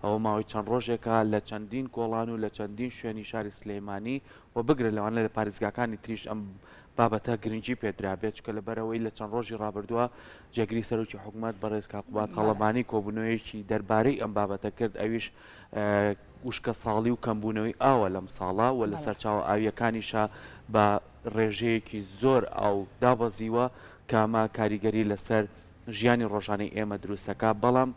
ئەوە ماوەی چەند ڕۆژێکە لە چەندین کۆڵان و لە چەندین شوێنی شاری سلێمانی و بگرە لەوانە لە پارێزگاکانی تریش ئەم بابەتە گرنگی پێدرابێت، چونکە لەبەرئەوەی لە چەند ڕۆژی ڕابردووە جێگری سەرۆکی حکومەت بەڕێز کاک قوباد تاڵەبانی کۆبوونەوەیەکی دەربارەی ئەم بابەتە کرد ئەویش وشکەساڵی و کەمبوونەوەی ئاوە لەم ساڵە و لە سەرچاوە ئاوییەکانیشا بە ڕێژەیەکی زۆر ئاو دابەزیوە کە ئەمە کاریگەری لەسەر ژیانی ڕۆژانەی ئێمە دروست دەکات، بەڵام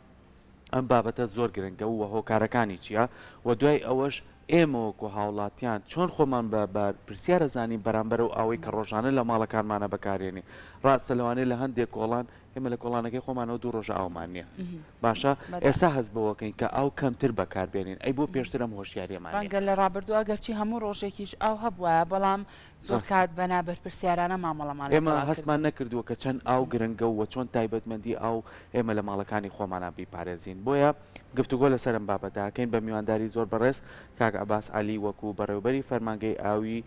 ئەم بابەتە زۆر گرنگە و هۆکارەکانی چییە و دوای ئەوەش ئێمە وەکو هاوڵاتیان چۆن خۆمان بە بەرپرسیار ئەزانین بەرامبەر ئەو ئاوەی کە ڕۆژانە لە ماڵەکانمانە بەکارێنین ڕاستە لەوانەیە لە هەندێک کۆڵان ئێمە لە کۆڵانەکەی خۆمانەوە دوو ڕۆژە ئاومان نییە باشە ئێستا هەست بەوەکەین کە ئاو کەمتر بەکاربێنین ئەی بۆ پێشتر ئەم هۆشیاریەمان نییە؟ ڕەنگە لە ڕابردوو ئەگەرچی هەموو ڕۆژێکیش ئاو هەبوایە بەڵام زۆر کات بە نابەرپرسیارانە مامەڵەمان ئێمە لەگەڵا هەستمان کردبوو. نەکردووە کە چەند ئاو گرنگە و چۆن تایبەتمەندی ئاو ئێمە لە ماڵەکانی خۆمانا بیپارێزین بۆیە گفتوگۆ لەسەر ئەم بابەتە ئەکەین بە میوانداری زۆر بەڕێز کاک عەباس عەلی وەکو بەڕێوبەری فەرمانگەی ئاوی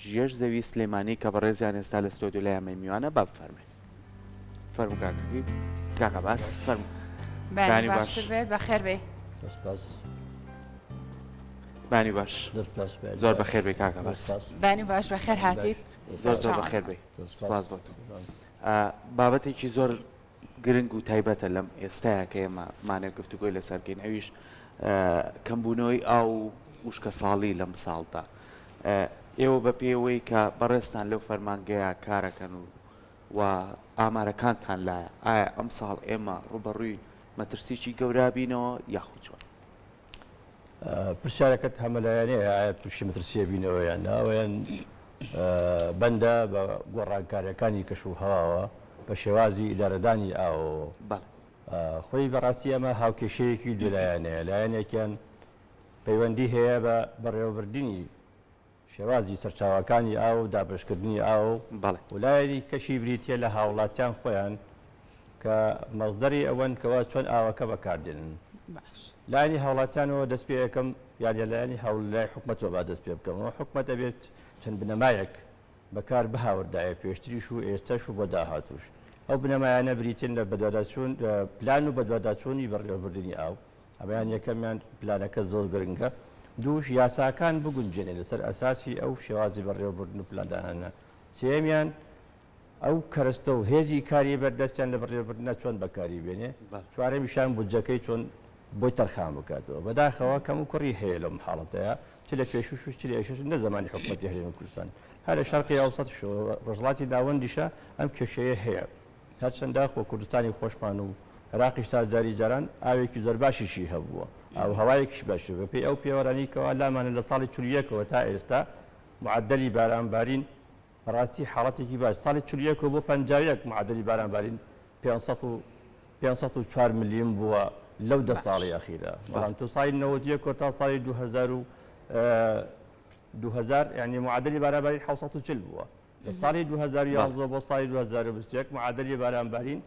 ژێر زەوی سلێمانی کە بەڕێزیان ئێستا لە ستۆدیۆ لای ئەمەی میوانە با بفەرمێ فەرموو کاک کاک عەباس فەرموو بەیانی باشتر بێت بەخێر بێی. سپاس. بانی باش زۆر بەخێر بێی کاک عەباس. بانی باش بەخێر هاتیت. زۆر زۆر بەخێر بێی سپاس بۆ تۆ. بابەتێکی زۆر گرنگ و تایبەتە لەم ئێستایە کە ئێمە مانێ گفتوگۆی لەسەر کەین ئەویش کەمبوونەوەی ئاو و وشکەساڵی لەم ساڵدا. ئێوە بە پێوەی کە بەڕێزتان لەو فەرمانگەیە کارەکەن و و ئامارەکانتان لایە ئایا ئەمساڵ ئێمە ڕووبەڕووی مەترسیی گەورە بینەوە یاخود چۆن؟ پرسیارەکەت هەمەلایەنەیە ئایا تووشی مەترسی ئەبینەوە یان نا ئەوەیان بەندە بە گۆڕانکاریەکانی کەش و هەواوە بە شێوازی ئیدارەدانی ئاوەوە خۆی بەڕاستی ئەمە هاوکێشەیەکی دوولایەنەیە لایەنێکیان پەیوەندی هەیە بە بەڕێوەبردنی شێوازی سەرچاوەکانی ئاو و دابەشکردنی ئاو و لایەنی کەشی بریتییە لە هاوڵاتیان خۆیان کە مەسدەری ئەوەن کەوا چۆن ئاوەکە بەکاردێنن. لایەنی هاوڵاتیانەوە دەست پێ ئەکەم یان لە لایەنی هاوڵای حکومەتەوە با دەست پێ بکەمەوە، حکومەت ئەبێت چەند بنەمایەک بەکار بهاوردایە پێشتریش و ئێستاش و بۆ داهاتووش. ئەو بنەمایانە بریتین لە بەدواداچوون پلان و بەدواداچوونی بەڕێوەبردنی ئاو، ئەمەیان یەکەمیان پلانەکە زۆر گرنگە، دووش یاساکان بگونجێنێ لەسەر ئەساسی ئەو شێوازی بەڕێوەبردن و پلاندانانە، سێیەمیان ئەو کەرەستە و هێزی کاری بەردەستیان لە بەڕێوەبردنە چۆن بەکاری بێنێ، چوارەمیشان بودجەکەی چۆن بۆی تەرخان بکاتەوە. بەداخەوە کەموکوڕی هەیە لەم حاڵەتەیا چ لە پێشووش و چ لە ئێشەش نە زەمانی حکومەتی هەرێمی کوردستان هەر لە شەرقی ئەوسەتش و ڕۆژهەڵاتی ناوەندیشا ئەم کێشەیە هەیە. هەرچەندە خۆ کوردستانی خۆشمان و عێراقیش تا جاری جاران ئاوێکی زۆر باشیشی هەبووە، ئاووهەوایەکیش باش بووە. بەپێی ئەو پێوەرانەی کەوا لامانە لە ساڵی 41 ەوە تا ئێستا معەدەلی بارانبارین بەڕاستی حاڵەتێکی باش ساڵی 41 ەوە بۆ 51 معەدەلی بارانبارین 504 ملیم بووە لەو دە ساڵی ئەخیرە، بەڵام تۆ ساڵی 91 ەوە تا ساڵی 2000 و 2000 یانی معەدەلی بارانبارین 740 بووە. لە ساڵی 2011 بۆ ساڵی 2021 معادلی بارانبارین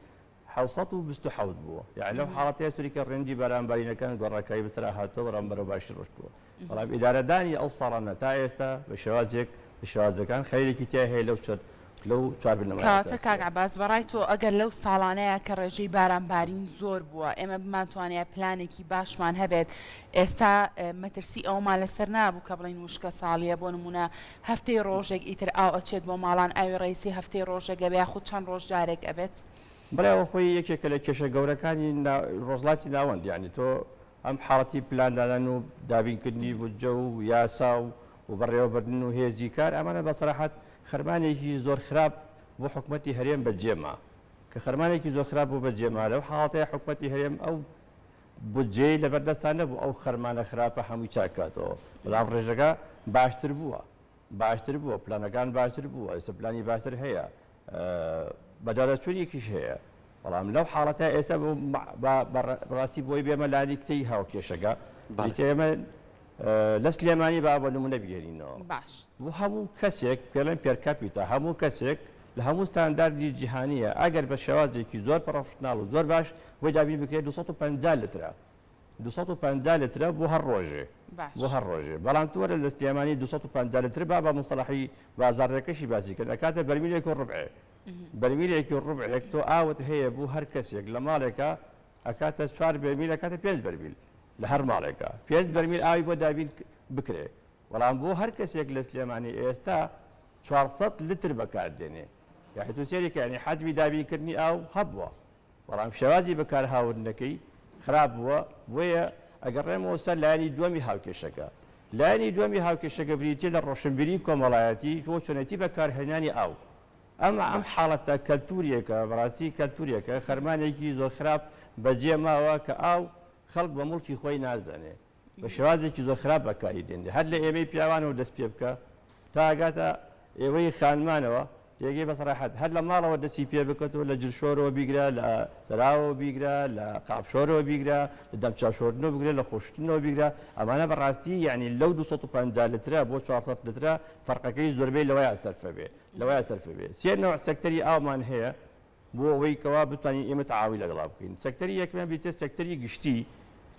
727 بووە یعنی لەو حاڵەتەیە سوریکە ڕێنجی بارانبارینەکان گۆڕانکاری بەسەرا هاتووە بەڵام بەرەو باشی ڕۆشتووە بەڵام ئیدارەدانی ئەو ساڵانە تا ئێستا بە شێوازێک لە شێوازەکان خەیرێکی تیا هەیە لەو چەر لەو چوار بنەمای کەواتە ئەساسیە. کاک عەباس بەڕای تۆ ئەگەر لەو ساڵانەیە کە ڕێژەی بارانبارین زۆر بووە ئێمە بمانتوانیایە پلانێکی باشمان هەبێت ئێستا مەترسی ئەوەمان لەسەر نابوو کە بڵێین وشکە ساڵیە بۆ نمونە هەفتەی ڕۆژێک ئیتر ئاو ئەچێت بۆ ماڵان ئاوی ڕەیسی هەفتەی ڕۆژێک ئەبێ یاخود چەند ڕۆژ جارێک ئەبێت؟ بەڵێ ئەوە خۆی یەکێکە لە کێشە گەورەکانی ڕۆژهەڵاتی ناوەند یانی تۆ ئەم حاڵەتی پلاندانان و دابینکردنی بودجە و یاسا و و بەڕێوەبردن و هێزی کار ئەمانە بە سەراحەت خەرمانێکی زۆر خراپ بۆ حکومەتی هەرێم بەجێما کە خەرمانێکی زۆر خراپ بۆ بەجێما لەو حاڵەتەیە حکومەتی هەرێم ئەو بودجەی لەبەردەستا نەبوو ئەو خەرمانە خراپە هەمووی چاک کاتەوە بەڵام ڕێژەکە باشتر بووە باشتر بووە پلانەکان باشتر بووە ئێستا پلانی باشتر هەیە بەدواداچوونێکیش هەیە بەڵام لەو حاڵەتە ئێستا بەڕاستی بۆی بێمە لانی کتەی هاوکێشەکە ئێمە لە سلێمانی با بە نمونە بگەرینەوە باش بۆ هەموو کەسێک پێڵێن per capita هەموو کەسێک لە هەموو ستانداردی جیهانیە ئەگەر بە شێوازێکی زۆر professional و زۆر باش بۆی دابین بکرێت 250 لترە 250 لترە بۆ هەر ڕۆژێ بۆ هەر ڕۆژێ بەڵام تۆ وەرە لە سلێمانی 250 لتر با بە مستەڵەحی بازاڕیەکەشی باسی کەن ئەکاتە بەرمیلێک و ڕبعێ بەرمیلێکی و ڕبعێک تۆ ئاوت هەیە بۆ هەر کەسێک لە ماڵێکا ئەکاتە چوار بەرمیل ئەکاتە پێنج بەرمیل. لە هەر ماڵێکا پێنج بەرمیل ئاوی بۆ دابین بکرێ بەڵام بۆ هەر کەسێک لە سلێمانی ئێستا 400 لتر بەکار دێنێ یاخی تۆ سەیری کە یانی حەجمی دابینکردنی ئاو هەبووە بەڵام شێوازی بەکارهاوردنەکەی خراپ بووە بۆیە ئەگەڕێمەوە سەر لایەنی دووەمی هاوکێشەکە لایەنی دووەمی هاوکێشەکە بریتیە لە ڕۆشنبیری کۆمەڵایەتی بۆ چۆنێتی بەکارهێنانی ئاو ئەم ئەم حاڵەتە کەلتوریەکە بەڕاستی کەلتوریەکە خەرمانێکی زۆر خراپ بەجێ ماوە کە ئاو خەڵک بە موڵکی خۆی نازانێ بە شێوازێکی زۆر خراپ بەکاری دێنێ هەر لە ئێمەی پیاوانەوە دەست پێ بکە تا ئەگاتە ئێوەی خانمانەوە تێگەی بەس ڕاحەت هەر لە ماڵەوە دەستی پێ بکەتەوە لە جلشۆرەوە بیگرە لە سەراوەوە بیگرە لە قاپشۆرەوە بیگرە لە دەمچاو شۆردنەوە بگرە لە خۆشتنەوە بیگرە ئەمانە بەڕاستی یعنی لەو 250 لترە بۆ 400 لترە فەرقەکەی زۆربەی لەوەیان سەرفە بێ لەوەیان سەرفە بێ سێ نەوع سێکتەری ئاومان هەیە بۆ ئەوەی کەوا بتوانین ئێمە تەعاوی لەگەڵا بکەین سێکتەری یەکەمیان بریتیە سێکتەری گشتی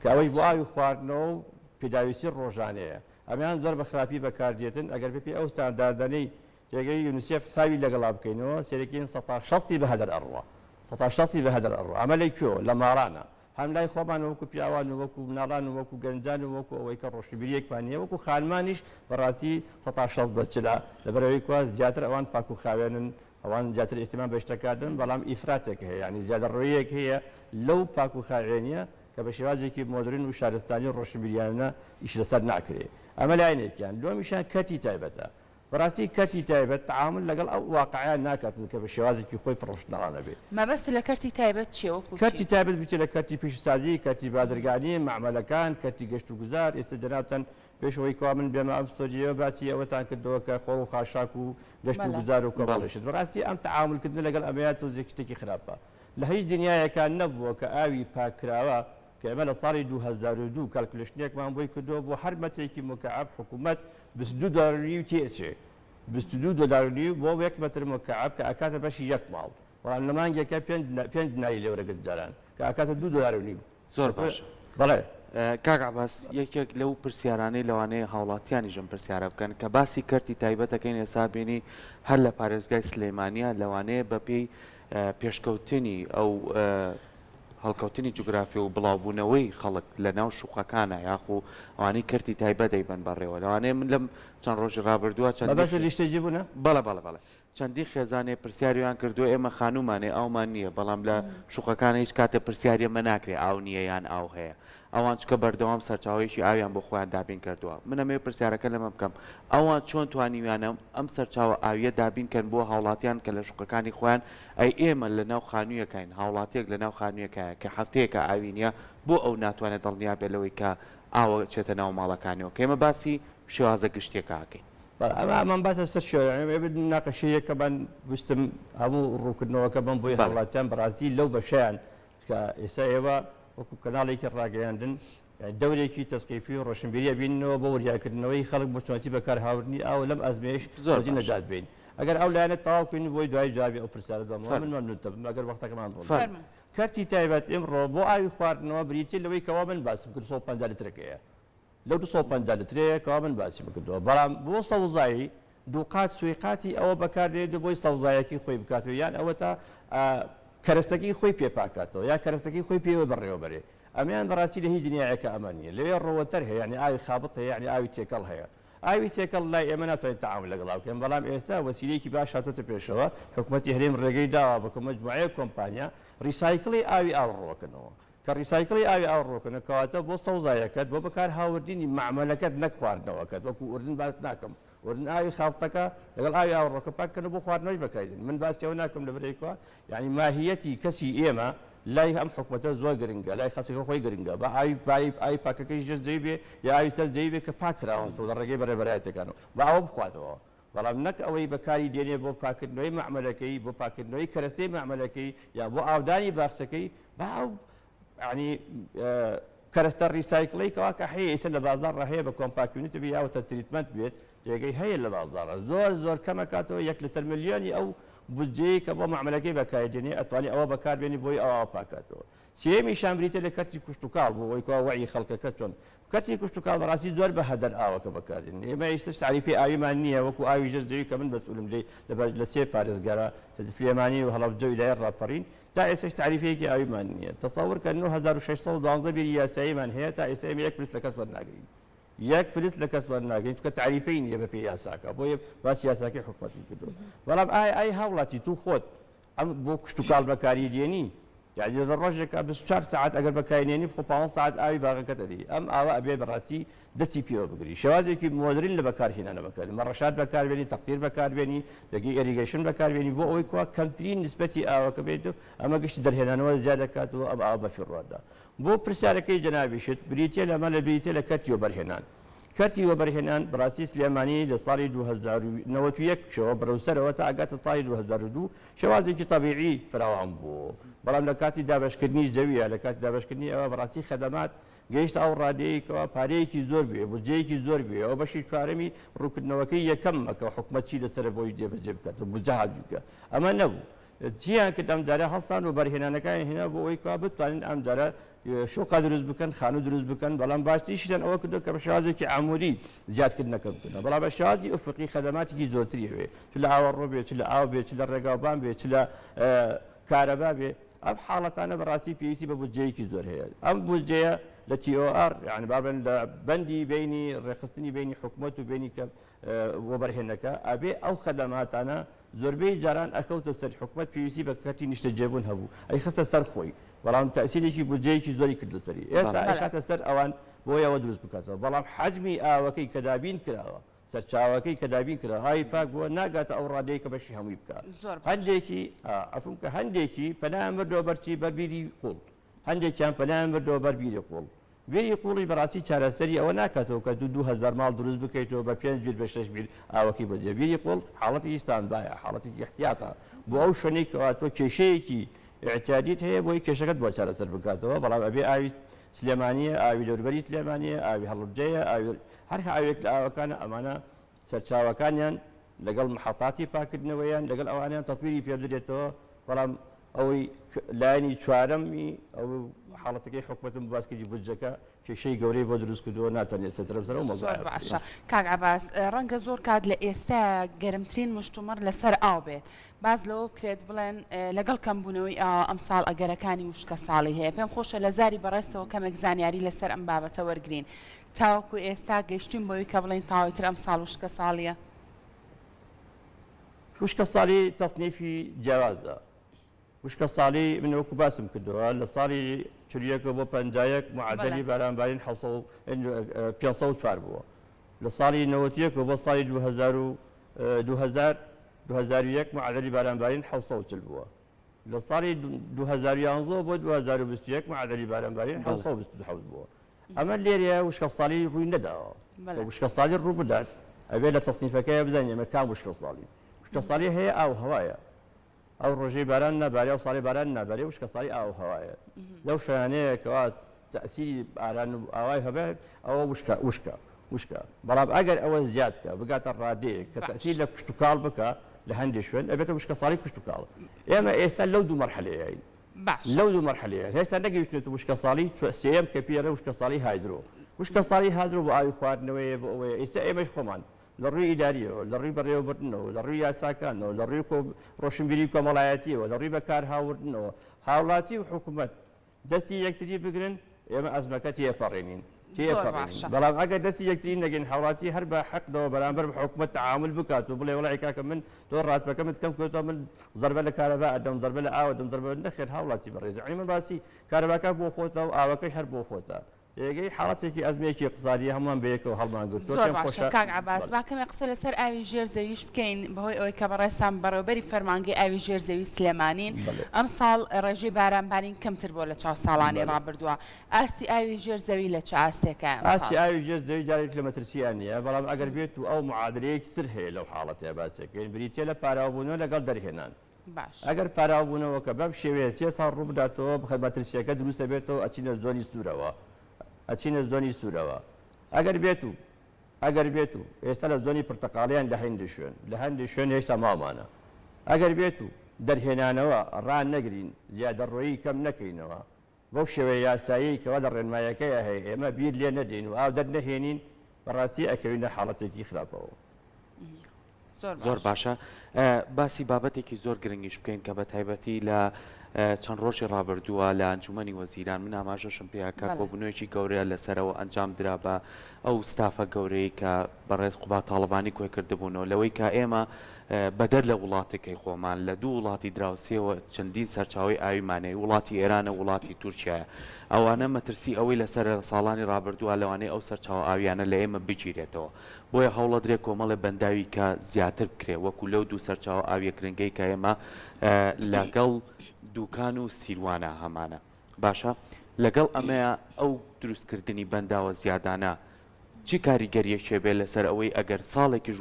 کە ئەوەی بۆ ئاوی خواردنەوە و پێداویستی ڕۆژانەیە ئەمیان زۆر بە خراپی بەکاردێتن ئەگەر بەپێی ئەو ستانداردانەی جێگەی یونیسێف حسابی لەگەڵا بکەینەوە سەیرەکەین سەتا شەستی بە هەدەر ئەڕوا سەتا شەستی بە هەدەر ئەڕوا ئەمە لە کوێوە لە ماڵانە هەم لای خۆمان وەکو پیاوان و وەکو مناڵان و وەکو گەنجان و وەکو ئەوەی کە ڕۆشنبیریەکمان نییە وەکو خانمانیش بەڕاستی سەتا شەست بە چلە لەبەرئەوەی کوا زیاتر ئەوان پاک و خاوێنن ئەوان زیاتر ئیهتیمام بە شتەکان دەن بەڵام ئیفراتێک هەیە یانی زیادەڕۆییەک هەیە لەو پاک و خاوێنیە کە بە شێوازێکی مۆدرن و شارستانی و ڕۆشنبیریانە ئیش لەسەر ناکرێ ئەمە لایەنێکیان دووەمیشیان کەرتی تایبەتە بەڕاستی کەرتی تایبەت تەعامول لەگەڵ ئەو واقعە ناکاتن کە بە شێوازێکی خۆی پڕۆفشناڵانە بێ. مەبەستت لە کەرتی تایبەت چیە وەکو چی؟ کەرتی تایبەت بریتیە لە کەرتی پیشەسازی، کەرتی بازرگانی، مەعمەلەکان، کەرتی گەشتوگوزار، ئێستا جەنابتان پێش ئەوەی کەوا من بێمە ئەم ستۆدیۆیە باسی ئەوەتان کردەوە کە خۆڵ و خاشاک و گەشت و گوزار و کۆمەڵێ شت. بەڕاستی ئەم تەعامول کردنە لەگەڵ ئەمەیا تۆزێک شتێکی خراپە. لە هیچ دنیایەکا نەبووە کە ئاوی پاککراوە کە ئێمە لە ساڵی 2002 calculation ێکمان بۆی کردووە بۆ هەر مەترێکی موکەعەب حکوومەت 22 دۆلار و نیو تێ ئەچێ 22 دۆلار و نیو بۆ یەک مەتر موکەعەب کە ئەکاتە بەشی یەک ماڵ بەڵام لە مانگێکا پێنج پێنج دیناری لێ وەرەگرت جاران کە ئەکاتە دوو دۆلار و نیو. زۆر باشە. بەڵێ. کاک عەباس یەکێک لەو پرسیارانەی لەوانەیە هاوڵاتیانیش ئەم پرسیارە بکەن کە باسی کەرتی تایبەت ئەکەین ئێستا بینی هەر لە پارێزگای سلێمانیە لەوانەیە بەپێی پێشکەوتنی ئەو هەڵکەوتنی جوگرافی و بڵاوبوونەوەی خەڵک لە ناو شوقەکانە یاخو ئەوانەی کەرتی تایبەت دەیبەن بەڕێوە لەوانەیە من لەم چەند ڕۆژی ڕابردووە چەندین مەبەستت نیشتەجێبوونە؟ بەڵێ بەڵێ بەڵێ چەندین خێزانێ پرسیاریان کردووە ئێمە خانوومان هەیە ئاومان نییە بەڵام لە شوقەکانە هیچ کاتێ پرسیاری ئەمە ناکرێ ئاو نییە یان ئاو هەیە ئەوان چونکە بەردەوام سەرچاوەیەکی ئاویان بۆ خۆیان دابین کردووە من ئەمەوێ پرسیارەکە لەمە بکەم ئەوان چۆن توانیویانە ئەم سەرچاوە ئاویە دابین کەن بۆ هاوڵاتیان کە لە شوقەکانی خۆیان ئەی ئێمە لە ناو خانوویەکاین هاوڵاتیەک لە ناو خانوویەکایە کە هەفتەیەکە ئاوی نییە بۆ ئەو ناتوانێت دڵنیا بێت لەوەی کە ئاوە چێتە ناو ماڵەکانیەوە کە ئێمە باسی شێوازە گشتیەکە ئەکەین. بەڵێ ئەمە ئەمان باسە سەر شێوە یانی ئێمە مناقەشەیەکەمان ویستم هەموو ڕوونکردنەوەکە بەم بۆی هاوڵاتیان بەڕاستی لەو بەشەیان کە ئێستا ئێوە وەکو کەناڵێکی ڕاگەیاندن دەورێکی تەسقیفی و ڕۆشنبیری ئەبیننەوە بۆ وریاکردنەوەی خەڵک بۆ چۆنێتی بەکارهاوردنی ئاو لەم ئەزمەیەش زۆر دۆزی باشە. نەجات بین ئەگەر ئەو لایەنە تەواو کەین بۆی دوایی جوابی ئەو پرسیارە دەمەوە من فەرموو. مەمنونت دەبم ئەگەر وەختەکەمان بۆ بدەن. فەرموو. فەرموو. کەرتی تایبەت ئیمڕۆ بۆ ئاوی خواردنەوە بریتیە لەوەی کەوا من باسم کرد 150 لترەکەیە لەو 250 لترەیە کەوا من باسم کردەوە بەڵام بۆ سەوزایی دووقات سویقاتی ئەوە بەکار دێنێت و بۆی سەوزایەکی خۆی بکاتەوە یان ئەوەتا کەرەستەکەی خۆی پێ پاکاتەوە یا کەرەستەکەی خۆی پێوە بەڕێوە بەرێ ئەمەیان بەڕاستی لە هیچ دنیایەکە ئەمە نییە لەوێ ڕۆوەتەر هەیە یعنی ئاوی خابط هەیە یعنی ئاوی تێکەڵ هەیە ئاوی تێکەڵ لای ئێمە ناتوانین تەعامول لەگەڵا بکەین بەڵام ئێستا وەسیلەیەکی باش هاتۆتە پێشەوە حکومەتی هەرێم ڕێگەی داوە بە مەجموعەیەک کۆمپانیا recycle ی ئاوی ئاوڕۆکەنەوە کە recycle ی ئاوی ئاوڕۆکەنە کەواتە بۆ سەوزایەکەت بۆ بەکارهاوردنی مەعمەلەکەت نەک خواردنەوەکەت وەکو ئوردن باس ناکەم ئوردن ئاوی خاڵتەکە لەگەڵ ئاوی ئاوڕۆکە پاک کەنەوە بۆ خواردنەوەش بەکاری دێنن من باسی ئەوە ناکەم لەبەرئەوەی یانی ماهیەتی کەسی ئێمە لای ئەم حکومەتە زۆر گرنگە لای خەسەکە خۆی گرنگە بە ئاوی پای ئاوی پاکەکەی ژێر زەوی بێ یا ئاوی سەر زەوی بێ کە پاک کراوەتەوە لە ڕێگەی بەڕێوەبەرایەتیەکانەوە با ئەوە بخواتەوە بەڵام نەک ئەوەی بەکاری دێنێ بۆ پاککردنەوەی مەعمەلەکەی، بۆ پاککردنەوەی کەرەستەی مەعمەلەکەی یا بۆ ئاودانی باخچەکەی، با ئەو یانی کەرەستە recycle ەی کەوا کە هەیە ئێستا لە بازاڕ هەیە بە compact unit بێ یا water treatment بێت جێگەی هەیە لە بازاڕ زۆر زۆر کەمە کاتەوە یەک لەسەر ملیۆنی ئەو بودجەیەی کە بۆ مەعمەلەکەی بەکاری دێنێ ئەتوانێ ئەوە بەکاربێنی بۆی ئەو ئاوە پاکاتەوە. سێیەمیشیان بریتیە لە کەرتی کوشتوکاڵ بۆ ئەوەی کەوا وەعی خەڵکەکە چۆن کەرتی کوشتوکاڵ بەڕاستی زۆر بە هەدەر ئاوەکە بەکاردێنن ئێمە ئیستەش تاریفی ئاویمان نییە وەکو ئاوی ژێر زەوی کە من مەسئولم لێی لە سێ پارێزگارە سلێمانی و هەڵەبجە و ئیدارەی ڕاپەڕین. تا ئێستاش تەعریفەیەکی ئاویمان نییە. تەسەور کە 9612 بیری یاساییمان هەیە تا ئێستا ئێمە یەک فلس لە کەس وەرناگرین. یەک فلس لە کەس وەرناگرین چونکە تەعریفەی نییە بەپێی یاساکە. بۆیە باسی یاساکەی حکومەتم کردووە. بەڵام ئایا ئەی هاوڵاتی تو خۆت ئەم بۆ کشتوکاڵ بەکاری دێنی؟ یانی لە ڕۆژێکا 24 سەعات ئەگەر بەکاری نێنی بخۆ 15 سەعات ئاوی باغەکەت ئەدەی. ئەم ئاوە ئەبێ بەڕاستی دەستی پێوە بگری. شێوازێکی مۆدرن لە بەکارهێنانە بەکار مەڕەشات بەکاربێنی، تەقتیر بەکاربێنی، دەگەی irrigation بەکاربێنی بۆ ئەوەی کوا کەمترین نسبەتی ئاوەکە بێت و ئەمە گشتی دەرهێنانەوە زیاد دەکات و ئەم ئاوە بەفیڕۆدا. بۆ پرسیارەکەی جەنابیشت بریتیە لەمە لە بریتیە لە کەرتی وەبەرهێنان. کەرتی وەبەرهێنان بەڕاستی سلێمانی لە ساڵی 2091 شەوە بەرەو سەرەوە تا ئەگاتە ساڵی 2002 شێوازێکی تەبیعی فراوان بوو. بەڵام لە کاتی دابەشکردنی زەویە لە کاتی دابەشکردنی ئەوە بەڕاستی خەدەمات گەیشتە ئەو ڕادەیەی کەوا پارەیەکی زۆر بوێ، بودجەیەکی زۆر بوێ، ئەوە بەشی چوارەمی ڕوونکردنەوەکەی یەکەمە کە حکومەت چی لەسەرە بۆی جێبەجێ بکات و بودجە هاوی بکات، ئەمە نەبوو. چییان کرد ئەمجارە؟ هەڵسان وەبەرهێنانەکانیان هێنا بۆ ئەوەی کەوا بتوانن ئەمجارە شوقە دروست بکەن، خانوو دروست بکەن، بەڵام باشتریشیان ئەوە کردووە کە بە شێوازێکی عەمودی زیادکردنەکە بکەن، بەڵام بە شێوازی ئوفقی خەدەماتێکی زۆرتری هەوێ، چ لە ئاوەڕۆ بێ، چ لە ئاو بێ، چ لە ڕێگاوبان بێ، چ لە کارەبا بێ. ئەم حاڵەتانە بەڕاستی پێویستی بە بودجەیەکی زۆر هەیە. ئەم بودجەیە لە TOR یانی با بڵێن لە بەندی بەینی ڕێکخستنی بەینی حکومەت و بەینی کە وەبەرهێنەکە ئەبێ ئەو خەدەماتانە زۆربەی جاران ئەکەوتە سەر حکومەت پێویستی بە کەرتی نیشتەجێبوون هەبوو ئەیخستە سەر خۆی بەڵام تەئسیرێکی بودجەیەکی زۆری کردە سەری ئێستا ئەیخاتە سەر ئەوان بۆی ئەوە دروست بکاتەوە بەڵام حەجمی ئاوەکەی کە دابین کراوە سەرچاوەکەی کە دابین کرا ئاوی پاک بووە ناگاتە ئەو ڕادەیە کە بەشی هەمووی بکا. زۆر باش. هەندێکی عەفوم کە هەندێکی پەنایان بردەوە بەر چی؟ بەر بیری قووڵ. هەندێکیان پەنایان بردەوە بەر بیری قووڵ. بیری قووڵیش بەڕاستی چارەسەری ئەوە ناکاتەوە کە تۆ 2000 ماڵ دروست بکەیتەوە بە پێنج بیر بە شەش بیر ئاوەکەی بۆ جێ. بیری قووڵ حاڵەتێکی standby ە، حاڵەتێکی ئیحتیاتە بۆ ئەو شوێنەی کەوا تۆ کێشەیەکی ئیعتیادیت هەیە بۆی کێشەکەت بۆ چارەسەر بکاتەوە، بەڵام ئەبێ ئاوی سلێمانییە، ئاوی دەوروبەری سلێمانییە، ئاوی هەڵەبجەیە، ئاوی هەر ئاوێک لە ئاوەکانە ئەمانە سەرچاوەکانیان لەگەڵ محەتاتی پاکردنەوەیان لەگەڵ ئەوانیان تەتویری پێ بدرێتەوە بەڵام ئەوەی لایەنی چوارەمی ئەو حاڵەتەکەی حکومەتم باسکردی بودجەکە کێشەی گەورەی بۆ دروست کردووە ناتوانێت سەرترم سەر ئەو مەوزوعە زۆر باشە کاک عەباس ڕەنگە زۆر کات لە ئێستا گەرمترین مشتومڕ لەسەر ئاو بێت باس لەوە بکرێت بڵێن لەگەڵ کەمبوونەوەی ئاوە ئەمساڵ ئەگەرەکانی وشکەساڵی هەیە پێم خۆشە لە زاری بەڕێزتەوە کەمێک زانیاری لەسەر ئەم بابەتە وەرگرین تاوەکو ئێستا گەیشتوین بەوەی کە بڵێین تەواوی تر ئەمساڵ وشکە ساڵیە؟ وشکە ساڵی تەسنیفی جیاوازە. وشکە ساڵی من وەکو باسم کردەوە لە ساڵی 41 بۆ 51 معدلی بارانبارین 504 بووە. لە ساڵی 91 بۆ ساڵی 2000 2000 2001 معدلی بارانبارین 740 بووە. لە ساڵی 2011 بۆ 2021 معدلی بارانبارین 727 بووە. ئەمە لێرەیە وشکەساڵی ڕووی نەداوە. کە وشکەساڵی ڕوو بدات ئەبێ لە تەسنیفەکەیە بزانین ئێمە کام وشکەساڵی. وشکەساڵی هەیە ئاو هەوایە. ئەو ڕۆژەی باران نابارێ ئەو ساڵی باران نابارێ وشکەساڵی ئاو هەوایە. لەو شوێنانەیە کەوا تەئسیری باران و ئاوای هەبێت ئەوە وشکە وشکە وشکە. بەڵام ئەگەر ئەوە زیاد کە بگاتە ڕادەیەک کە تەئسیر لە کشتوکاڵ بکا لە هەندێ شوێن ئەبێتە وشکەساڵی کشتوکاڵ. ئێمە ئێستا لەو دوو مەرحەلەیەین. باشە. لەو دوو مەرحەلەیە هێشتا نەگەیشتوونەتە وشکەساڵی سێیەم کە پێی ئەڵێن وشکەساڵی hydro. وشکەساڵی hydro بۆ ئاوی خواردنەوەیە بۆ ئەوەیە ئێستا ئێمەش خۆمان لە ڕووی ئیدارییەوە، لە ڕووی بەڕێوەبردنەوە، لە ڕووی یاساکانەوە، لە ڕووی ڕۆشنبیری کۆمەڵایەتییەوە، لە ڕووی بەکارهاوردنەوە، هاوڵاتی و حکومەت دەستی یەکتری بگرن ئێمە ئەزمەکە تێپەڕێنین. زۆر باشە. بەڵام ئەگەر دەستی یەکتری نەگرین هاوڵاتی هەر بە حەقدەوە بەرامبەر بە حکومەت تەعامول بکات و بڵێ وەڵای کاکە من تۆ ڕاتبەکەمت کەم کردەوە من زەربە لە کارەبا ئەدەم زەربە لە ئاو ئەدەم زەربە نەخێر هاوڵاتی بەڕێز یەعنی من باسی کارەباکە بۆ خۆتە و ئاوەکەش هەر بۆ خۆتە ێگەی حاڵەتێکی ئەزمەیەکی ئیقتسادیە هەمووان بەیەکەوە هەڵمان گرتووە زۆر پێم باشە خۆشە کاک عەباس بەڵێ. با کەمێک قسە لەسەر ئاوی ژێر زەویش بکەین بەهۆی ئەوەی کە بەڕێزتان بەڕێوەبەری فەرمانگەی ئاوی ژێر زەوی سلێمانین بەڵێ. ئەمساڵ ڕێژەی بارانبارین کەمتر بووە لە چاو ساڵانی بەڵێ. ڕابردووە ئاستی ئاوی ژێر زەوی لە چ ئاستێکە ئاستی ئەمساڵ؟ ئاوی ژێر زەوی جارێک لە مەترسییا نییە، بەڵام ئەگەر بێت و ئەو معادلەیەکی تر هەیە لەو حاڵەتەیا باسی ئەکەین بریتییە لە پاراوبوونەوە لەگەڵ دەرهێنان. باش. ئەگەر پاراوبوونەوەکە بەم شێوەیە سێ ساڵ ڕوو بداتەوە مەترسییەکە دروست دەبێتەوە ئەچینە زۆنی سوورەوە ئەچینە زۆنی سوورەوە. ئەگەر بێت و ئەگەر بێت و ئێستا لە زۆنی پرتەقاڵیان لە هەندێ شوێن لە هەندێ شوێن هێشتا ماومانە ئەگەر بێت و دەرهێنانەوە ڕانەگرین زیادەڕۆیی کەم نەکەینەوە بەو شێوەیە یاساییەی کەوا لە ڕێنمایەکەیا هەیە ئێمە بیر لێ نەدەین و ئاو دەرنەهێنین بەڕاستی ئەکەوینە حاڵەتێکی خراپەوە. زۆر باشە باسی بابەتێکی زۆر گرنگیش بکەین کە بە تایبەتی لە. چەند ڕۆژی ڕابردووە لە ئەنجومەنی وەزیران من ئاماژەشم پێیا کە کۆبوونەوەیەکی گەورە لەسەرەوە ئەنجام درا بە ئەو ستافە گەورەی کە بەڕێز قوباد تاڵەبانی کۆی کردبوونەوە لەوەی کە ئێمە بەدەر لە وڵاتەکەی خۆمان لە دوو وڵاتی دراوسێوە چەندین سەرچاوەی ئاویمان هەیە وڵاتی ئێرانە و وڵاتی تورکیایە ئەوانە مەترسی ئەوەی لەسەرە لە ساڵانی ڕابردووە لەوانەیە ئەو سەرچاوە ئاویانە لە ئێمە بگیرێتەوە بۆیە هەوڵەدرێ کۆمەڵێ بەنداوی کە زیاتر بکرێ وەکو لەو دوو سەرچاوە ئاویە گرنگەی کە ئێمە لەگەڵ دوکان و سیروانە هەمانە باشە لەگەڵ ئەمەیا ئەو دروستکردنی بەنداوە زیادانە چ کاریگەریەکێ بێ لەسەر ئەوەی ئەگەر ساڵێکیش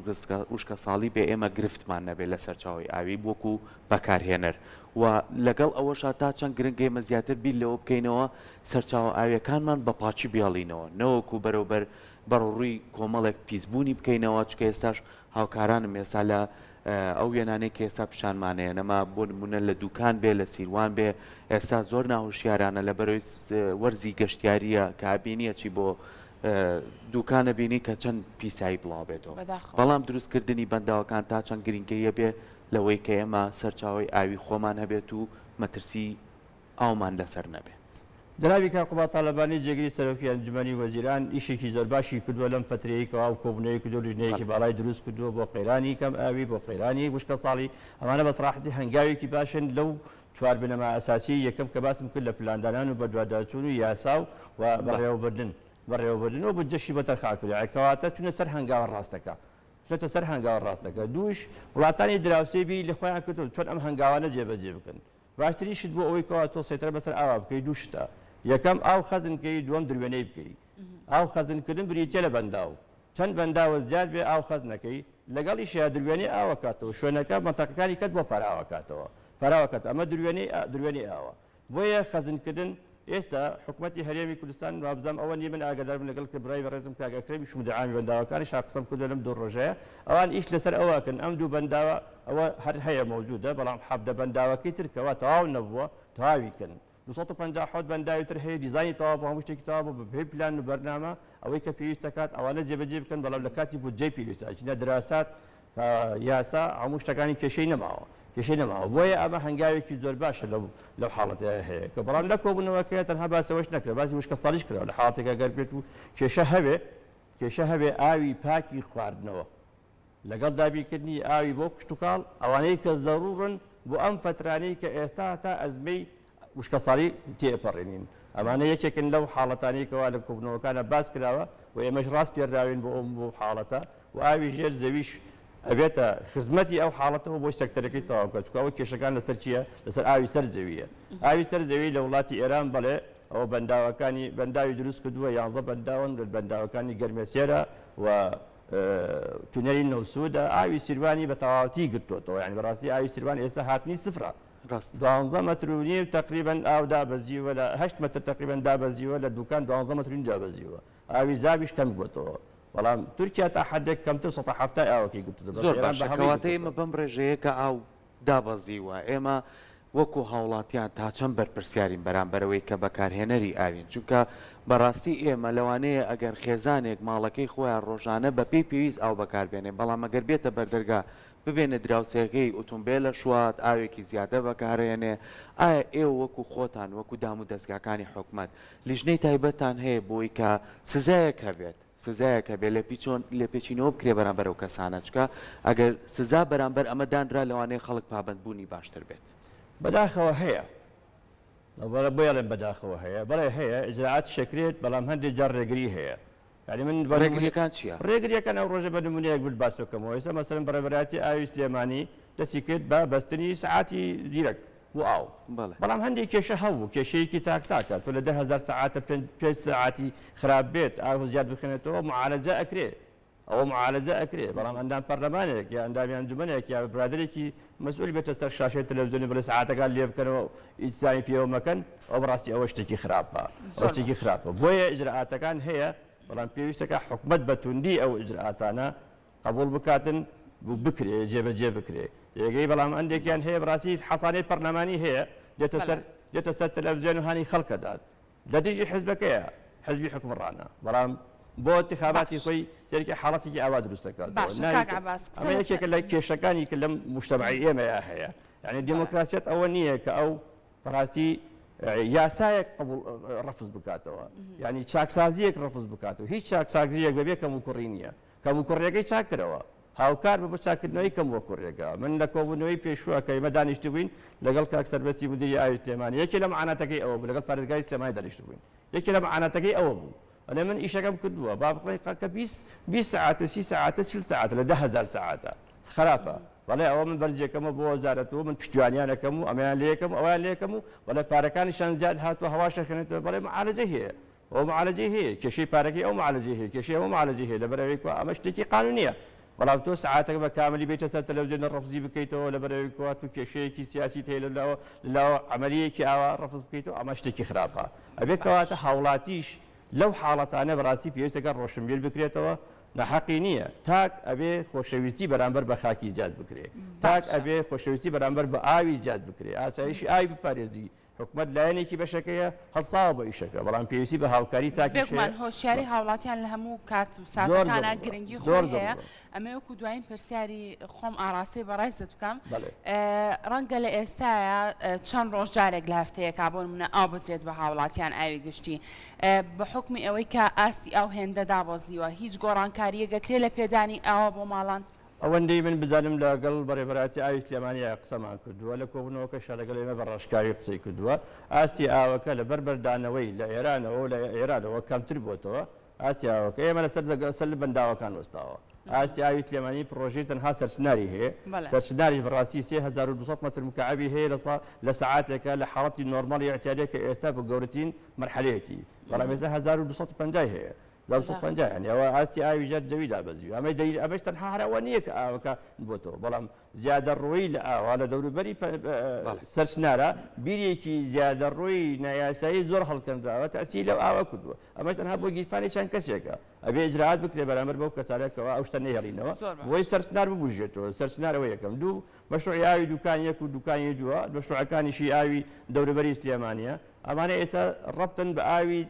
وشکەساڵی بێ ئێمە گرفتمان نەبێ لە سەرچاوەی ئاوی وەکو بەکارهێنەر و لەگەڵ ئەوەشا تا چەند گرنگە ئێمە زیاتر بیر لەوە بکەینەوە سەرچاوە ئاویەکانمان بە پاکی بێڵینەوە نەوەکو بەرەو بەر بەڕەوڕووی کۆمەڵێک پیسبوونی بکەینەوە چونکە ئێستاش هاوکارانم ئێستا لە ئەو وێنانەی کە ئێستا پیشانمانەیەن ئەمە بۆ نمونە لە دوکان بێ لە سیروان بێ ئێستا زۆر ناهوشیارانە لە بەرەوەی وەرزی گەشتیاریە کە ئەبینی ئەچی بۆ دوکانە بینی کە چەند پیسایی بڵاو بێتەوە بەڵام دروستکردنی بەنداوەکان تا چەند گرنگەیە بێ لەوەی کە ئێمە سەرچاوەی ئاوی خۆمان هەبێت و مەترسی ئاومان لەسەر نەبێ. جەنابی کاک قوباد تالەبانی جێگری سەرۆکی ئەنجومەنی وەزیران ئیشێکی زۆر باشی کردووە لەم فەترەیەی کەوا ئەو کۆبوونەوەی کردووە لیژنەیەکی باڵای دروست کردووە بۆ قەیرانی کەم ئاوی بۆ قەیرانی وشکەساڵی ئەمانە بە سەراحەتی هەنگاوێکی باشن لەو چوار بنەما ئەساسیەی یەکەم کە باسم کرد لە پلاندانان و بەدواداچوون و یاسا و بەڕێوەبردن بەڕێوەبردن و بودجەشی بۆ تەرخان کردووە کەواتە چوونە سەر هەنگاوە ڕاستەکە چونەتە سەر هەنگاوە ڕاستەکە دووش وڵاتانی دراوسێ بیری لە خۆیان کردووە چۆن ئەم هەنگاوانە جێبەجێ بکەن باشترین شت بۆ ئەوەی کەوا تۆ سەیتەرە بەسەر ئاوا بکەی دوو شتە یەکەم ئاو خەزن کەی دووەم دروێنەی بکەی ئاو خەزن کردن بریتیە لە بەنداو چەند بەنداوت زیاد بێ ئاو خەزن ئەکەی لەگەڵیشیا دروێنەی ئاو ئەکاتەوە شوێنەکە مەنتەقەکانی کەت بۆ پاراو ئەکاتەوە پاراو ئەکاتەوە ئەمە دروێنەی دروێنەی ئاوە بۆیە خەزن کردن ئێستا حکومەتی هەرێمی کوردستان وابزانم ئەوە نیە من ئاگادار بم لەگەڵ کە برای بەڕێزم کاک ئەکرەمیش مدیر عامی بەنداوەکانیش ها قسەم کردوە لەم دوو ڕۆژەیە ئەوان ئیش لەسەر ئەوە ئەکەن ئەم دوو بەنداوە ئەوە هەر هەیە مەوجودە بەڵام 17 بەنداوەکەی تر کەوا تەواو نەبووە تەواوی کەن 257 بەنداوی تر هەیە دیزاینی تەواو بوو هەموو شتێکی تەواو بوو بەپێی پلان و بەرنامە ئەوەی کە پێویست دەکات ئەوانە جێبەجێ بکەن بەڵام لە کاتی بودجەی پێویستە ئەچینە دراسات یاسا هەموو شتەکانی کێشەی نەماوە کێشەی نەماوە بۆیە ئەمە هەنگاوێکی زۆر باشە لەو لەو حاڵەتەیە هەیە کە بەڵام لە کۆبوونەوەکەیە تەنها باس ئەوەش نەکرا باسی وشکەساڵیش کرا لە حاڵەتێکا گەر بێت و کێشە هەبێ کێشە هەبێ ئاوی پاکی خواردنەوە لەگەڵ دابینکردنی ئاوی بۆ کشتوکاڵ ئەوانەی کە زەروورن بۆ ئەم فەترانەی کە ئێستا تا ئەزمەی وشکەساڵی تێئەپەڕێنین. ئەمانە یەکێکن لەو حاڵەتانەی کەوا لە کۆبوونەوەکانا باس کراوە و ئێمەش ڕاسپێرراوین بۆ ئەو حاڵەتە و ئاوی ژێر زەویش ئەبێتە خزمەتی ئەو حاڵەتەوە بۆی سێکتەرەکەی تەواو بکات چونکە ئەوە کێشەکان لەسەر چییە؟ لەسەر ئاوی سەر زەوییە. ئاوی سەر زەوی لە وڵاتی ئێران بەڵێ ئەوە بەنداوەکانی بەنداوی دروست کردووە یانزە بەنداون بەنداوەکانی گەرمەسێرە و تونێلی نەوسوودە ئاوی سیروانی بە تەواوەتی گرتۆتەوە یانی بەڕاستی ئاوی سیروان ئێستا هاتنی سفرە. ڕاستە. دوانزە مەتر و نیو تەقریبەن ئاو دابەزیوە لە هەشت مەتر تەقریبەن دابەزیوە لە دوکان دوانزە مەتر و نیو دابەزیوە ئاوی زابیش کەم بۆتەوە بەڵام تورکیا تا حەدێک کەمتر سەتا حەفتای ئاوەکەی گرتوتە بەس زۆر ئێران باشە بە هەمووی کەواتە ئێمە گرتوتەوە. بەم ڕێژەیە کە ئاو دابەزیوە ئێمە وەکو هاوڵاتیان تا چەند بەرپرسیارین بەرامبەر ئەوەی کە بەکارهێنەری ئاوین چونکە بەڕاستی ئێمە لەوانەیە ئەگەر خێزانێک ماڵەکەی خۆیان ڕۆژانە بەپێی پێویست ئاو بەکاربێنێ بەڵام ئەگەر بێتە بەردەرگا ببێنە دراوسێکەی ئوتومبێلە شوات ئاوێکی زیادە بەکارهێنێ، ئایا ئێوە وەکو خۆتان وەکو دام و دەزگاکانی حکومەت لیژنەی تایبەتتان هەیە بۆی کە سزایەک هەبێت سزایەک هەبێت لێپیچۆن لێپێچینەوە بکرێ بەرامبەر ئەو کەسانە چونکە ئەگەر سزا بەرامبەر ئەمە دانرا لەوانەیە خەڵک پابەندبوونی باشتر بێت. بەداخەوە هەیە. بەڵێ بۆیە ئەڵێم بەداخەوە هەیە. بەڵێ هەیە ئیجرائاتیش ئەکرێت بەڵام هەندێک جار ڕێگری هەیە. یانی من بە نمونە ڕێگریەکان چیە؟ ڕێگریەکان ئەو ڕۆژە بە نمونەیەک بت باس بکەمەوە ئێستا مەسەلەن بەڕێوەبەرایەتی ئاوی سلێمانی دەستی کرد بە بەستنی سەعاتی زیرەک بۆ ئاو بەڵێ. بەڵام هەندێک کێشە هەبوو کێشەیەکی تاک تاکە تۆ لە 10,000 سەعاتە پێنج پێنج سەعاتی خراپ بێت ئاو زیاد بخوێنێتەوە معالەجە ئەکرێ ئەوە معالەجە ئەکرێ بەڵام ئەندام پەرلەمانێک یا ئەندامی ئەنجومەنێک یا برادەرێکی مەسئول بێتە سەر شاشەی تەلەفزیۆنی بڵێ سەعاتەکان لێ بکەنەوە و ئیلتزامی پێوە مەکەن ئەوە بەڕاستی ئەوە شتێکی خراپە ئەوە زۆر شتێکی باش. خراپە بۆیە ئیجرائاتەکان هەیە بەڵام پێویستەکە حکومەت بە توندی ئەو ئیجرائاتانە قبوڵ بکاتن و بکرێ جێبەجێ بکرێ ێگەی بەڵام ئەندێکیان هەیە بەڕاستی حەسانەی پەرلەمانی هەیە دێتە بەڵێ. سەر دێتە سەر تەلەفزیۆن و هانی خەڵکەدات لە دژی حزبەکەیە، حزبی حوکمڕانە، بەڵام بۆ ئینتخاباتی باش. خۆی سەیرکە حاڵەتێکی ئاوا دروست دەکاتەوە. باشە ناوی کاک کە عەباس قسە ئەمە لەسەر یەکێکە لە کێشەکانی کە لەم موجتەمەعی ئێمەیا هەیە. یانی بەڵێ. دێمۆکراسیەت ئەوە نییە کە ئەو. بەڕاستی یاسایەک قبوڵ ڕەفز بکاتەوە یعنی چاکسازیەک ڕەفز بکاتەوە هیچ چاکسازیەک بەبێ کەم و کوڕی نییە کەم و کوڕیەکەی چاککرەوە هاوکار بە بۆ چاککردنەوەی کەم وکوڕیەکە من لە کۆبوونەوەی پێشووە کە ئێمە دانیشتبووین لەگەڵ کاک سەربەستی مدیری ئاوی سلێمانی یەکێ لە معاناتەکەی ئەوە بوو لەگەڵ پارێزگاری سلێمانی دانیشتبووین یەکێ لە معاناتەکەی ئەوە بوو ئەڵێ من ئیشەکەم کردووە با بڵێ کە 20 20 سەعاتە 30 سەعاتە 40 سەعاتە لە 10000 سەعاتە خراپە بەڵێ ئەوە من بەرزیەکەمە بۆ وەزارەت و من پشتیوانیان ئەکەم و ئەمەیان لێ ئەکەم و ئەویان لێ ئەکەم و بەڵێ پارەکانیشیان زیاد هاتووە هەواش ئەخوێنێتەوە بەڵێ معالەجەی هەیە ئەو معالەجەی هەیە کێشەی پارەکەی ئەو معالەجەی هەیە کێشەی ئەوە معالەجەی هەیە لەبەر ئەوەی کوا ئەمە شتێکی قانونیە بەڵام تۆ سەعاتێک بە کاملی بێیتە سەر تەلەفزیۆن ڕەفزی بکەیتەوە لەبەر ئەوەی کوا تو کێشەیەکی سیاسیت هەیە لەلاوە لەلاوە عەمەلیەکی ئاوا ڕەفز بکەیتەوە ئەمە شتێکی خراپە ئەبێ کەواتە باش. هاوڵاتیش لەو حاڵەتانە بەڕاستی پێویستەکە ڕۆشنبیر بکرێتەوە ناحەقی نییە تاک ئەبێ خۆشەویستی بەرامبەر بە خاکی زیاد بکرێ تاک باشە. ئەبێ خۆشەویستی بەرامبەر بە ئاوی زیاد بکرێ ئاسایشی ئاوی بپارێزی حکومەت لایەنێکی بەشەکەیە هەڵساوە بە ئیشەکە بەڵام پێویستی بە هاوکاری تاکیش بێگومان هەیە. هۆشیاری هاوڵاتیان لە هەموو کات و زۆر ساتەکانا زەرورە گرنگی زۆر خۆی هەیە زەرورە. ئەمەی وەکو دوایین پرسیاری خۆم ئاڕاستەی بەڕێزت بکەم بەڵێ. ڕەنگە لە ئێستایا چەند ڕۆژ جارێک لە هەفتەیەکا بۆ نمونە ئاو بدرێت بە هاوڵاتیان ئاوی گشتی بە حوکمی ئەوەی کە ئاستی ئاو هێندە دابەزیوە هیچ گۆڕانکارییەک ئەکرێ لە پێدانی ئاوە بۆ ماڵان؟ ئەوەندەی من بزانم لە گەڵ بەڕێوەبەرایەتی ئاوی سلێمانی قسەمان کردووە، لە کۆبوونەوەکەشا لەگەڵ ئێمە بە ڕاشکاوی قسەی کردووە، ئاستی ئاوەکە لە بەر بەردانەوەی لە ئێرانەوە و لە ئێرانەوە کەمتر بۆتەوە، ئاستی ئاوەکە ئێمە لەسەر سەر بەنداوەکان وەستاوە. ئاستی ئاوی سلێمانی پڕۆژەی تەنها سەرچناری هەیە، سەرچناریش بەڕاستی 3200 مەتر مکعبی هەیە لە لە سەعاتێکا لە حاڵەتی نۆرماڵی ئیعتیادیە کە ئێستا بە گەورەترین مەرحەلەیەتی، بەڵام ئێستا 1250 هەیە. 1250 یانی ئەوە ئاستی ئاوی ژێر زەوی دابەزیوە ئەمەی دەلیل ئەمەش تەنها هەر ئەوە نییە کە ئاوەکە بۆتەوە بەڵام زیادەڕۆیی لە ئاوا لە دەوروبەری سەرچنارە بیرێکی زیادەڕۆیی نایاسایی زۆر هەڵکەنراوە تەئسیری لەو ئاوە کردووە ئەمەش تەنها بۆ گیرفانی چەند کەسێکە ئەبێ ئیجرائات بکرێت بەرامبەر بەو کەسانە کەوا ئەو شتە نەهێڵینەوە بۆی سەرچنار ببوژێتەوە سەرچنار ئەوە یەکەم دوو مەشروعی ئاوی دوکان یەک و دوکانی دووە مەشروعەکانیشی ئاوی دەوروبەری سلێمانیە ئەمانە ئێستا ڕەبتن بە ئاوی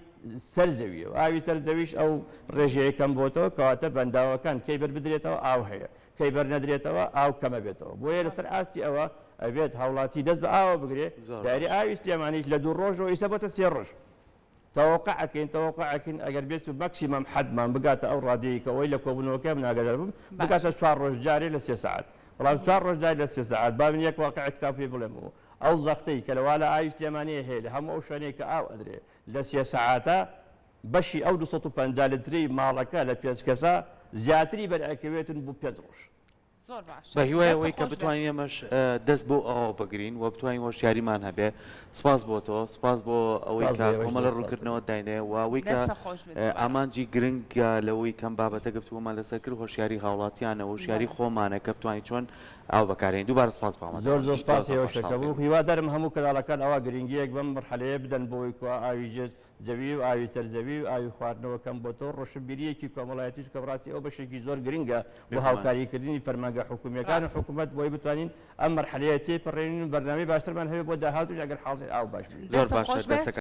سەر زەویەوە، ئاوی سەر زەویش ئەو ڕێژەیە کەم بۆتەوە، کەواتە بەنداوەکان کەی بەر بدرێتەوە ئاو هەیە، کەی بەر نەدرێتەوە ئاو کەمەبێتەوە، بۆیە لەسەر ئاستی ئەوە ئەبێت هاوڵاتی دەست بە ئاوە بگرێ، دایرەی ئاوی سلێمانیش لە دوو ڕۆژەوە ئیستا بۆتە سێ ڕۆژ، تەوەقع ئەکەین تەوەقع ئەکەین ئەگەر بێت و مەکسیمەم حەدمان بگاتە ئەو ڕادەیەی کە ئەوەی لە کۆبوونەوەکەی من ئاگادار بووم بگاتە چوار ڕۆژ جارێ لە سێ سەعات، بەڵام چوار ڕۆژ جارێ لە سێ سەعات با من یەک واقعێکتان پێ بڵێمەوە ئەو زەختەی کە لە وا لە ئاوی سلێمانییە هەیە لە هەموو ئەو شوێنەی کە ئاو ئەدرێ لە سێ سەعاتە بەشی ئەو 250 لترەی ماڵەکە لە پێنج کەسە زیاتری بەر ئەکەوێتن بۆ پێنج ڕۆژ. زۆر باشە بە هیوای دەستت ئەوەی کە خۆش بێت. بتوانین ئێمەش دەست بۆ ئەوە بگرین و بتوانین هۆشیاریمان هەبێ سوپاس بۆ تۆ سوپاس بۆ ئەوەی سوپاس کە بۆ ئێوەش کۆمەڵە زۆر سوپاس ڕوونکردنەوەت داینێ و ئەوەی کە دەستت خۆش بێت دووبارە. ئامانجی گرنگە لەوەی کەم بابەتە گفتوگۆمان لەسەر کرد هۆشیاری هاوڵاتیانە هۆشیاری بەڵێ. خۆمانە کە بتوانین چۆن ئاو بەکارێنین دووبارە سوپاس بۆ زۆر زۆر ئامادەبوونت زۆر سوپاس زۆر ئێوەش خۆشحاڵ ئەکەم و بووین. هیوادارم هەموو کەناڵەکان ئەوا گرنگیەک بەم مەرحەلەیە بدەن بۆ ئەوەی کوا ئاوی ژێر زەوی و ئاوی سەر زەوی و ئاوی خواردنەوە کەم بۆتەوە ڕۆشنبیریەکی کۆمەڵایەتی چونکە بەڕاستی ئەوە بەشێکی زۆر گرنگە بۆ بێگومان. هاوکاری کردنی فەرمانگە حکومیەکان و ڕاستە. حکومەت بۆی بتوانین ئەم مەرحەلەیە تێپەڕێنین و بەرنامەی باشترمان هەبێت بۆ داهاتووش ئەگەر حاڵی ئاو باش بێت. زۆر دەستت باشە خۆش بێت. دەستەکانت.